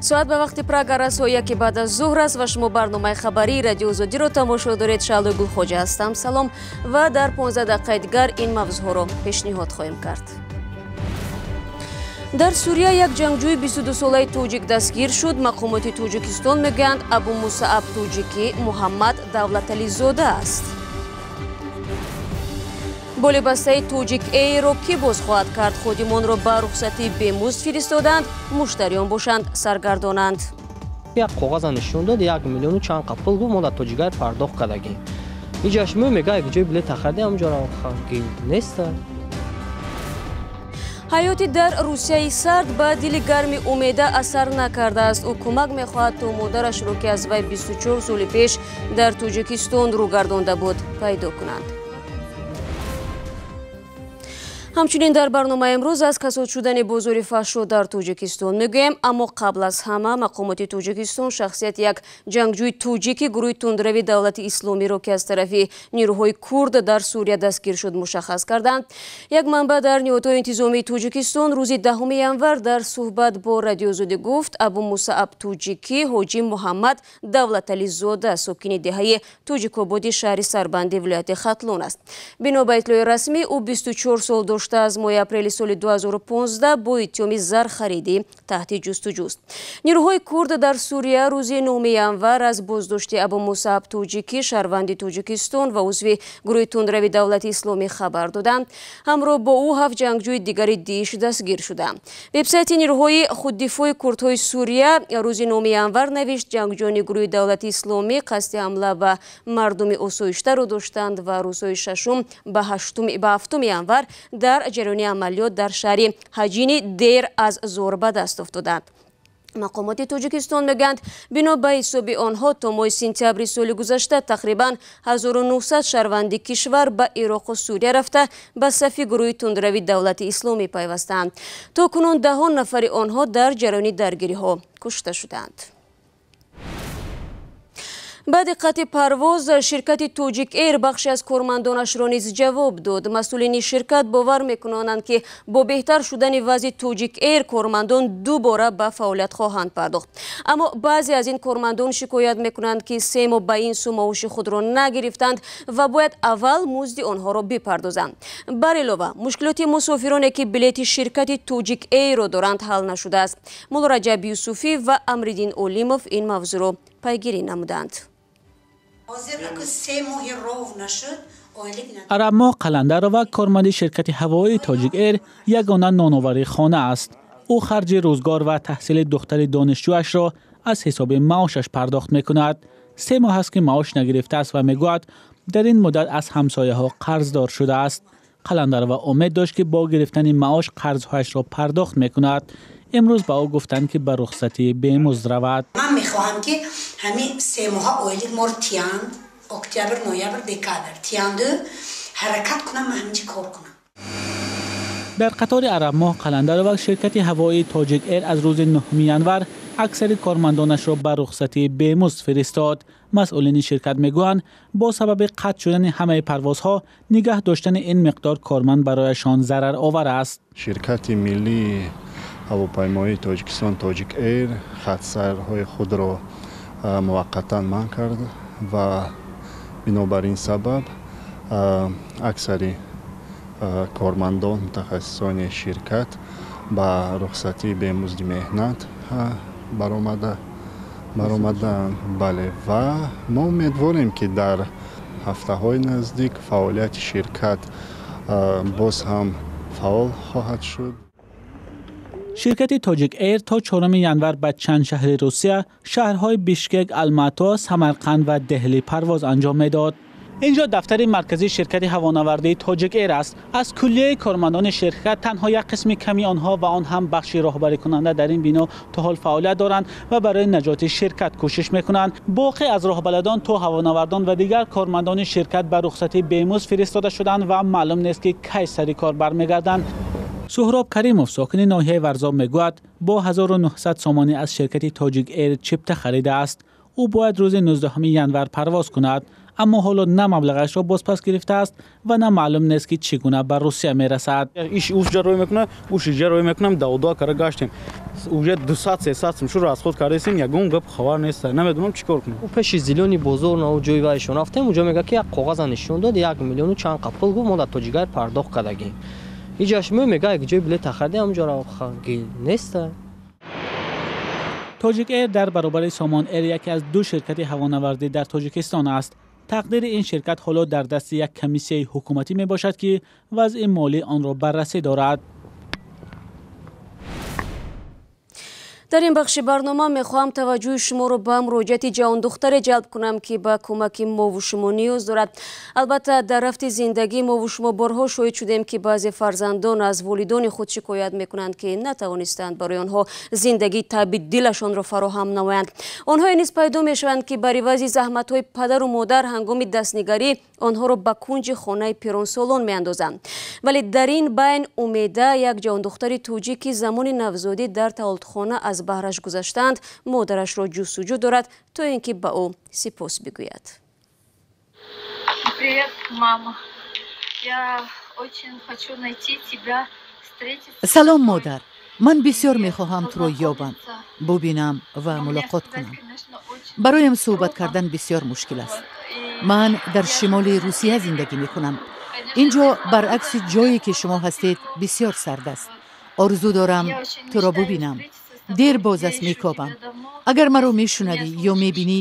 Соат ба вақти Прага расо яки баъд аз зуҳр аст ва шумо барномаи хабарии Радиои Озодиро тамошо доред. Шаҳлои Гулхоҷа ҳастам. Салом ва дар 15 дақиқаи дигар ин мавзӯъҳоро пешниҳод хоҳем кард. Дар Сурия як ҷангҷӯи 22-солаи тоҷик дастгир шуд. Мақомоти Тоҷикистон мегӯянд, Абу Мусааб Тоҷикӣ Муҳаммад Давлатализода аст. Болибастаи Тоҷик Эйрро кӣ боз хоҳад кард? Ходимонро ба рухсатии бемузд фиристоданд, муштариён бошанд саргардонанд. Як коғаза нишон дод, 1 миллиону чанд қа пул гуфт, мо дар Тоҷикайр пардохт кардагем. Иҷаш мега, як ҷои билет харида, ҳамҷоро неста. Ҳаёти дар Русияи сард ба дили гарми Умеда асар накардааст. Ӯ кӯмак мехоҳад, то модарашро, ки аз вай 24 соли пеш дар Тоҷикистон рӯ гардонда буд, пайдо кунанд. Ҳамчунин дар барномаи имрӯз аз касод шудани бозори фаҳшо дар Тоҷикистон мегӯем, аммо қабл аз ҳама мақомоти Тоҷикистон шахсияти як ҷангҷӯи тоҷики гурӯҳи тундрави Давлати Исломиро, ки аз тарафи нирӯҳои курд дар Сурия дастгир шуд, мушаххас карданд. Як манбаъ дар ниҳодҳои интизомии Тоҷикистон рӯзи 10 январ дар суҳбат бо Радиои Озодӣ гуфт, Абу Мусааб Тоҷикӣ Ҳоҷи Муҳаммад Давлатализода сокини деҳаи Тоҷикободи шаҳри Сарбанди вилояти Хатлон аст. Бино ба иттилои расмӣ, ӯ 24 сол дошта аз моҳи апрели соли 2015 бо иттиҳоми зархаридӣ таҳти ҷустуҷӯст. Нирӯҳои курд дар Сурия рӯзи 9 январ аз боздошти Абу Мусааб Тоҷикӣ, шаҳрванди Тоҷикистон ва узви гурӯҳи тундрави Давлати Исломӣ хабар доданд. Ҳамроҳ бо ӯ 7 ҷангҷӯи дигари ДИШ дастгир шуданд. Вебсайти нирӯҳои худдифои курдҳои Сурия рӯзи 9 январ навишт, ҷангҷӯёни гурӯҳи Давлати Исломӣ қасди ҳамла ба мардуми осоиштаро доштанд ва рӯзҳои 6 ба 7 январ дар ҷараёни амалиёт дар шаҳри Ҳаҷини Дер аз зор ба даст афтоданд. Мақомоти Тоҷикистон мегӯянд, бино ба ҳисоби онҳо то моҳи сентябри соли гузашта тақрибан 1900 шаҳрванди кишвар ба Ироқу Сурия рафта ба сафи гурӯҳи тундрави Давлати Исломӣ пайвастаанд. То кунун даҳон нафари онҳо дар ҷараёни даргириҳо кушта шуданд. Баъди қатъи парвоз ширкати Тоҷик Эйр бахши аз кормандонашро низ ҷавоб дод. Масъулини ширкат бовар мекунонанд, ки бо беҳтар шудани вазъи Тоҷик Эйр кормандон дубора ба фаъолият хоҳанд пардохт. Аммо баъзе аз ин кормандон шикоят мекунанд, ки 3 моҳ ба ин сӯ маоши худро нагирифтанд ва бояд аввал музди онҳоро бипардозанд. Бар илова, мушкилоти мусофироне, ки билети ширкати Тоҷик Эйрро доранд, ҳал нашудааст. Мулло Раҷаб Юсуфӣ ва Амриддин Олимов ин мавзӯъро пайгирӣ намуданд. Арабмоҳ Қаландарова корманди ширкати ҳавоии Тоҷик Эйр ягона ноновари хона аст. Ӯ харҷи рӯзгор ва таҳсили духтари донишҷӯашро аз ҳисоби маошаш пардохт мекунад. 3 моҳ аст, ки маош нагирифтааст ва мегӯяд, дар ин муддат аз ҳамсояҳо қарздор шудааст. Қаландарова умед дошт, ки бо гирифтани маош қарзҳояшро пардохт мекунад. Имрӯз ба ӯ гуфтанд, ки ба рухсатии бемузд равад. Ман мехоҳам, ки ҳамин 3 моҳа ойлик моро тиянд, октябр, ноябр, декабр тиянду ҳаракат кунам, ман ҳаминҷи кор кунам. Дар қатори Арабмоҳ Қаландарова ширкати ҳавоии Тоҷик Эйр аз рӯзи 9 январ аксари кормандонашро ба рухсатии бемузд фиристод. Масъулини ширкат мегӯянд, бо сабаби қатъ шудани ҳамаи парвозҳо нигаҳ доштани ин миқдор корманд барояшон зараровар аст. Ширкати миллии ҳавопаймоии Тоҷикистон Тоҷик Эйр хатсайрҳои худро муваққатан манъ кард ва бинобар ин сабаб аксари кормандон, мутахассисони ширкат ба рухсатии бемузди меҳнат баромадаанд. Бале, ва мо умедворем, ки дар ҳафтаҳои наздик фаъолияти ширкат боз ҳам фаъол хоҳад шуд. Ширкати Тоҷик Эйр то 4 январ ба чанд шаҳри Русия, шаҳрҳои Бишкек, Алмато, Самарқанд ва Деҳлӣ парвоз анҷом медод. Инҷо дафтари марказии ширкати ҳавонавардии Тоҷик Эйр аст. Аз куллияи кормандони ширкат танҳо як қисми ками онҳо ва он ҳам бахши роҳбарикунанда дар ин бино то ҳол фаъолият доранд ва барои наҷоти ширкат кӯшиш мекунанд. Боқӣ аз роҳбаладон то ҳавонавардон ва дигар кормандони ширкат ба рухсатии бемузд фиристода шуданд ва маълум нест, ки кай сари кор бармегарданд. Суҳроб Каримов сокини ноҳияи Варзоб мегӯяд, бо 1900 сомонӣ аз ширкати Тоҷик Эйр чипта харидааст. Ӯ бояд рӯзи 19 январ парвоз кунад, Аммо ҳоло на маблағашро бозпас гирифтааст ва на маълум нест, ки чӣ гуна ба Русия мерасад. Иш уҷа рӯй мекунад, уш иҷа рӯй мекунам, давдо кара гаштем. Уже 200-300 сум шу расход кардесем, ягон гап хабар нест. Намедонам чӣ кор кунам. Ӯ пеши зелёный бозор на ҷои вайшон рафтем, уҷо мега ки як коғаза нишон дод, 1 миллиону чанд қа пул гуфт, мо дар Тоҷикайр пардохт кардагем. Иҷаш мега як ҷои билет харидем, ҳамҷоро нест. Тоҷик Эйр дар баробари Сомон Эйр яке аз ду ширкати ҳавонавардӣ дар Тоҷикистон аст. Тақдири ин ширкат ҳоло дар дасти як комиссияи ҳукуматӣ мебошад, ки вазъи молии онро баррасӣ дорад. Дар ин бахши барнома мехоҳам таваҷҷӯҳи шуморо ба муроҷиати ҷавондухтаре ҷалб кунам, ки ба кӯмаки мову шумо ниёз дорад. Албатта, дар рафти зиндагӣ мову шумо борҳо шоҳид шудем, ки баъзе фарзандон аз волидони худ шикоят мекунанд, ки натавонистанд барои онҳо зиндагии таби дилашонро фароҳам намоянд. Онҳое низ пайдо мешаванд, ки бар ивази заҳматҳои падару модар ҳангоми дастнигарӣ онҳоро ба кунҷи хонаи пиронсолон меандозанд. Вале дар ин байн Умеда, як ҷавондухтари тоҷик, ки замони навзодӣ дар таваллудхона аз баҳраш гузаштанд, модарашро ҷустуҷӯ дорад, то ин ки ба ӯ сипос бигӯяд. Привет, мама. Я очень хочу найти тебя, встретиться. Салом, модар. Ман бисёр мехоҳам туро ёбам, бубинам ва мулоқот кунам. Бароям суҳбат кардан бисёр мушкил аст. Ман дар шимоли Русия зиндагӣ мекунам. Ин ҷо баръакси ҷое ки шумо ҳастед бисёр сард аст. Орзу дорам туро бубинам. Дер боз аст мекобам. Агар маро мешунавӣ ё мебинӣ,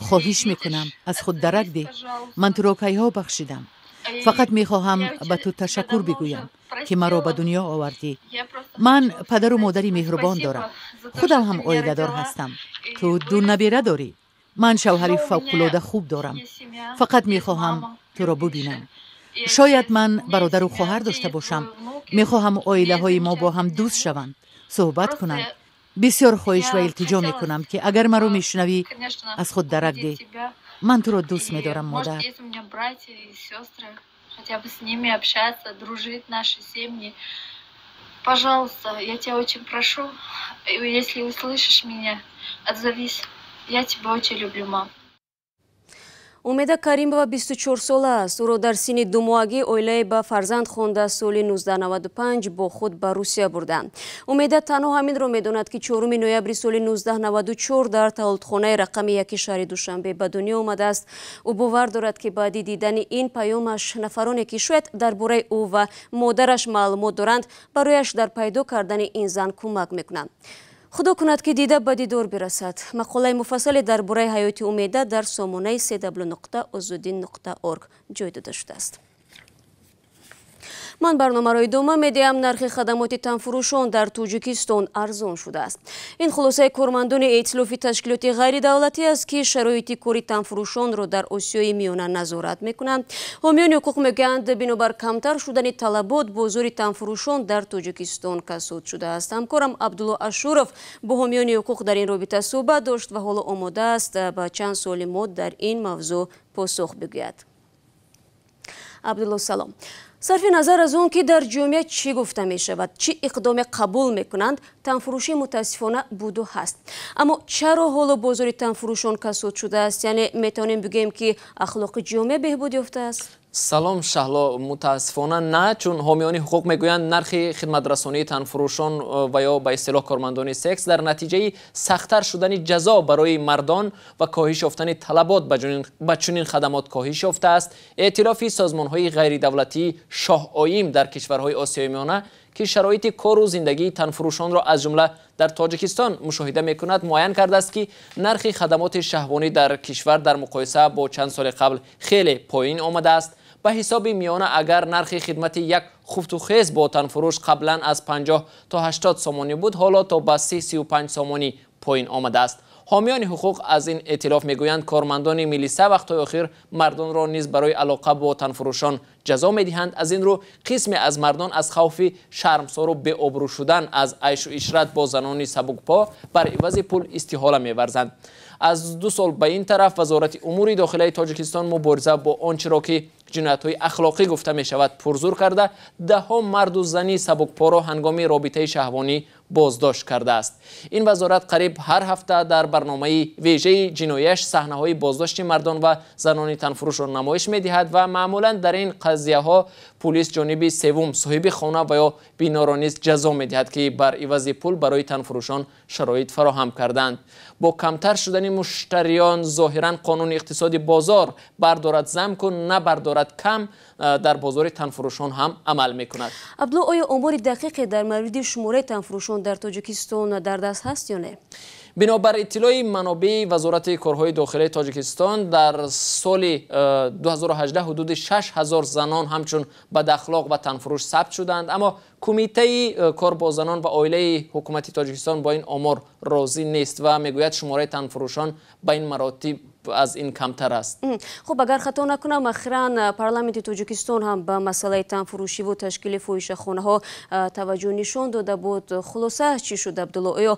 хоҳиш мекунам аз худ дарак деҳ. Ман туро кайҳо бахшидам. Фақат мехоҳам ба ту ташаккур бигӯям, ки маро ба дунё овардӣ. Ман падару модари меҳрубон дорам. Худам ҳам оиладор ҳастам. Ту ду набера дорӣ. Ман шавҳари фавқулода хуб дорам. Фақат мехоҳам туро бубинам. Шояд ман бародару хоҳар дошта бошам. Мехоҳам оилаҳои мо бо ҳам дӯст шаванд, суҳбат кунанд. Бисёр хоҳиш ва илтиҷо мекунам, ки агар маро мешунавӣ, аз худ дарак деҳ. Ман туро дӯст медорам, модар. Хотя бы с ними общаться, дружить наши семьи. Пожалуйста, я тебя очень прошу, если услышишь меня, отзовись. Я тебя очень люблю, мам. Умеда Каримова 24 сола аст. Ӯро дар синни думоҳагӣ оилае ба фарзанд хонда соли 1995 бо худ ба Русия бурданд. Умеда танҳо ҳаминро медонад, ки 4 ноябри соли 1994 дар таваллудхонаи рақами 1 шаҳри Душанбе ба дунё омадааст. Ӯ бовар дорад, ки баъди дидани ин паёмаш нафароне, ки шояд дар бораи ӯ ва модараш маълумот доранд, барояш дар пайдо кардани ин зан кӯмак мекунанд. Худо кунад, ки дида ба дидор бирасад. Мақолаи муфассале дар бораи ҳаёти Умеда дар сомонаи cw.ozodi.org ҷой дода шудааст. Ман барномаро идома медиҳам. Нархи хадамоти танфурӯшон дар Тоҷикистон арзон шудааст. Ин хулосаи кормандони эътилофи ташкилоти ғайридавлатӣ аст, ки шароити кори танфурӯшонро дар Осиёи Миёна назорат мекунанд. Ҳомиёни ҳуқуқ мегӯянд, бинобар камтар шудани талабот бозори танфурӯшон дар Тоҷикистон касод шудааст. Ҳамкорам Абдулло Ашуров бо ҳомиёни ҳуқуқ дар ин робита суҳбат дошт ва ҳоло омода аст ба чанд суоли мо дар ин мавзӯъ посух бигӯяд. Абдулло, салом. Сарфи назар аз он ки дар ҷомеа чӣ гуфта мешавад, чӣ иқдоме қабул мекунанд, танфурӯшӣ мутаассифона буду ҳаст. Аммо чаро ҳоло бозори танфурӯшон касод шудааст? Яъне метавонем бигӯем, ки ахлоқи ҷомеа беҳбуд ёфтааст? Салом, Шаҳло. Мутаассифона на, чун ҳомиёни ҳуқуқ мегӯянд нархи хидматрасонии танфурӯшон ва ё ба истилоҳ кормандони секс дар натиҷаи сахттар шудани ҷазо барои мардон ва коҳиш ёфтани талабот ба чунин хадамот коҳиш ёфтааст. Эътилофи созмонҳои ғайридавлатии шоҳоим дар кишварҳои Осиёи Миёна, ки шароити кору зиндагии танфурӯшонро аз ҷумла дар Тоҷикистон мушоҳида мекунад, муайян кардааст, ки нархи хадамоти шаҳвонӣ дар кишвар дар муқоиса бо чанд соли қабл хеле поин омадааст. Ба ҳисоби миёна, агар нархи хидмати як хуфтухез бо танфурӯш қаблан аз 50 то 80 сомонӣ буд, ҳоло то ба 35 сомонӣ поин омадааст. Ҳомиёни ҳуқуқ аз ин эътилоф мегӯянд, кормандони милиса вақтҳои охир мардонро низ барои алоқа бо танфурӯшон ҷазо медиҳанд. Аз ин рӯ қисме аз мардон аз хавфи шармсору беобрӯ шудан аз айшу ишрат бо занони сабукпо бар ивази пул истиҳола меварзанд. Аз 2 сол ба ин тараф Вазорати умури дохилаи Тоҷикистон мубориза бо он чиро ки ҷиноятҳои ахлоқӣ гуфта мешавад пурзур карда, даҳҳо марду зани сабукпоро ҳангоми робитаи шаҳвонӣ боздошт кардааст. Ин вазорат қариб ҳар ҳафта дар барномаи вежаи ҷинояш саҳнаҳои боздошти мардон ва занони танфурӯшро намоиш медиҳад ва маъмулан дар ин қазияҳо пулис ҷониби севум, соҳиби хона ва ё биноро низ ҷазо медиҳад, ки бар ивази пул барои танфурӯшон шароит фароҳам карданд. Бо камтар шудани муштариён зоҳиран қонуни иқтисоди бозор бардорад зам кун, набардорад кам дар бозори танфурӯшон ҳам амал мекунад. Абдулло, оё омори дақиқе дар мавриди шумораи танфурӯшон дар Тоҷикистон дар даст ҳаст ё не? Бинобар иттилои манобеи Вазорати корҳои дохилии Тоҷикистон дар соли 2018 ҳудуди 6000 занон ҳамчун бадахлоқ ва танфурӯш сабт шуданд, аммо Кумитаи кор бо занон ва оилаи ҳукумати Тоҷикистон бо ин омор розӣ нест ва мегӯяд шумораи танфурӯшон ба ин маротиб аз ин камтар аст. Хуб, агар хато накунам, ахиран парламенти Тоҷикистон ҳам ба масъалаи танфурӯшиву ташкили фоҳишахонаҳо таваҷҷӯҳ нишон дода буд. Хулоса чӣ шуд, Абдулло? Оё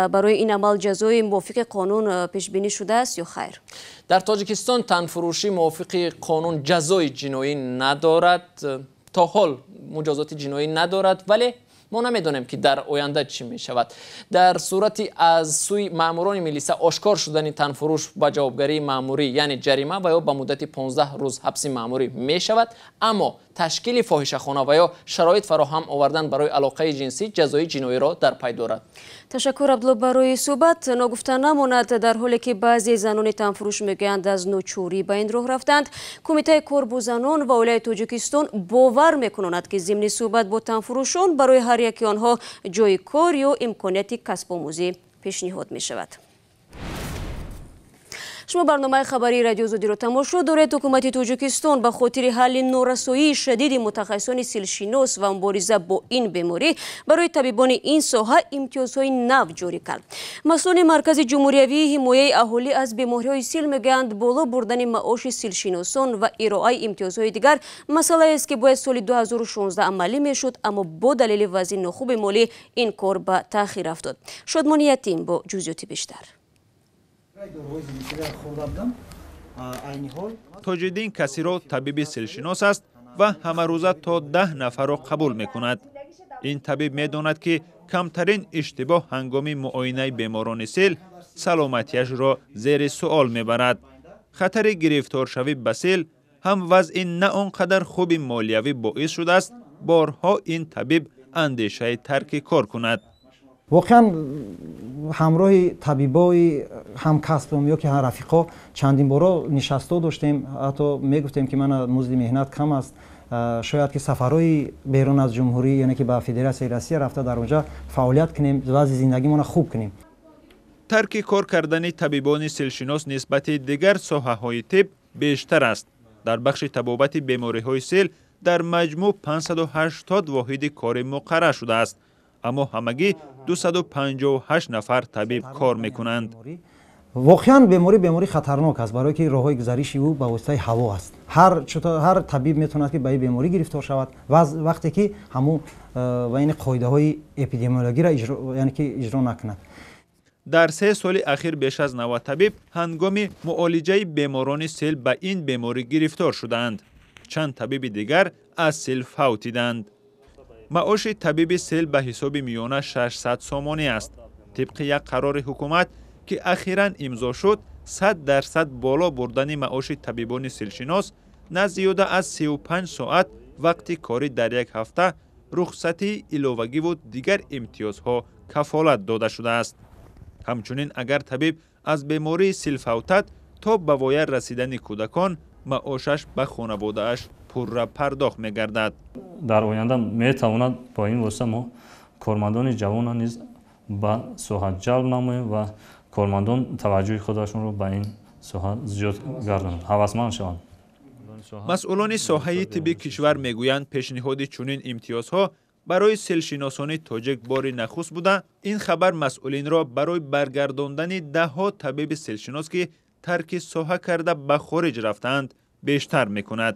барои ин амал ҷазои мувофиқи қонун пешбинӣ шудааст ё хайр? Дар Тоҷикистон танфурӯшӣ мувофиқи қонун ҷазои ҷиноӣ надорад, то ҳол муҷозоти ҷиноӣ надорад, вале мо намедонем ки дар оянда чӣ мешавад. Дар сурати аз сӯи маъмурони милиса ошкор шудани танфурӯш ба ҷавобгарии маъмурӣ, яъне ҷарима ва ё ба муддати 15 рӯз ҳабси маъмурӣ мешавад, аммо ташкили фоҳишахона ва ё шароит фароҳам овардан барои алоқаи ҷинсӣ ҷазои ҷиноиро дар пай дорад. Ташаккур, Абдулло, барои суҳбат. Ногуфта намонад, дар ҳоле ки баъзе занони танфурӯш мегӯянд аз ночорӣ ба ин роҳ рафтанд, Кумитаи кор бо занон ва оилаи Тоҷикистон бовар мекунонад, ки зимни суҳбат бо танфурӯшон барои ҳар яки онҳо ҷои кор ё имконияти касбомӯзӣ пешниҳод мешавад. Шумо барномаи хабарии Радио Озодиро тамошо доред. Ҳукумати Тоҷикистон ба хотири ҳалли норасоии шадиди мутахассисони силшинос ва мубориза бо ин беморӣ барои табибони ин соҳа имтиёзҳои нав ҷорӣ кард. Масъулони Маркази ҷумҳуриявии ҳимояи аҳолӣ аз бемориҳои сил мегӯянд, боло бурдани маоши силшиносон ва ироаи имтиёзҳои дигар масъалаест, ки бояд соли 2016 амалӣ мешуд, аммо бо далели вазъи нохуби молӣ ин кор ба таъхир афтод. Шодмони Ятим бо ҷузъиёти бештар. Тоҷиддин Касиров табиби силшинос аст ва ҳамарӯза то 10 нафарро қабул мекунад. Ин табиб медонад, ки камтарин иштибоҳ ҳангоми муоинаи беморони сил саломатиашро зери суол мебарад. Хатари гирифторшавӣ ба сил ҳам вазъи на он қадар хуби молиявӣ боис шудааст, борҳо ин табиб андешаи тарки кор кунад. Воқеан ҳамроҳи табибои ҳамкасбам ё ки рафиқо чандин боро нишастҳо доштем, ҳатто мегуфтем, ки мана музди меҳнат кам аст, шояд ки сафарҳои берун аз ҷумҳурӣ, яъне ки ба Федератсияи Россия рафта дар онҷа фаъолият кунем, вазъи зиндагимона хуб кунем. Тарки кор кардани табибони силшинос нисбати дигар соҳаҳои тиб бештар аст. Дар бахши табобати бемориҳои сил дар маҷмӯъ 580 воҳиди кори муқаррар шудааст, аммо ҳамагӣ 258 нафар табиб кор мекунанд. Воқеан беморӣ хатарнок аст, барое ки роҳҳои гузариши ӯ ба воситаи ҳаво аст. Ҳар табиб метавонад ки ба ин беморӣ гирифтор шавад вақте ки ҳамун ва ин қоидаҳои эпидемиологиро яъне ки иҷро накунад. Дар 3 соли ахир беш аз 90 табиб ҳангоми муолиҷаи беморони сил ба ин беморӣ гирифтор шудаанд. Чанд табиби дигар аз сил фавтиданд. Маоши табиби сил ба ҳисоби миёна 600 сомонӣ аст. Тибқи як қарори ҳукумат, ки ахиран имзо шуд, 100% боло бурдани маоши табибони силшинос на зиёда аз 35 соат вақти корӣ дар як ҳафта, рухсатии иловагиву дигар имтиёзҳо кафолат дода шудааст. Ҳамчунин агар табиб аз бемории сил фавтад, то ба воя расидани кӯдакон маошаш ба хонаводааш пурра пардохт мегардад. Дар оянда метавонад бо ин восита мо кормандони ҷавонро низ ба соҳа ҷалб намоем ва кормандон таваҷҷӯҳи худашонро ба ин соҳа зиёд гардонанд, ҳавасманд шаванд. Масъулони соҳаи тибби кишвар мегӯянд, пешниҳоди чунин имтиёзҳо барои силшиносони тоҷик бори нахуст буда, ин хабар масъулинро барои баргардондани даҳҳо табиби силшинос, ки тарки соҳа карда ба хориҷ рафтаанд, бештар мекунад.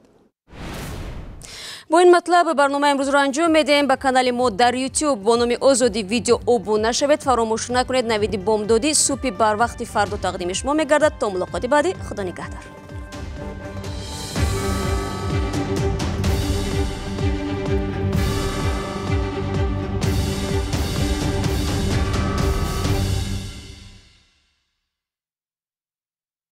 Бо ин матлаб барномаи имрӯзро анҷом медиҳем. Ба канали мо дар YouTube бо номи Озодӣ видео обуна шавед. Фаромӯш накунед, навиди бомдодӣ субҳи барвақти фардо тақдими шумо мегардад. То мулоқоти баъдӣ, Худо нигаҳдор.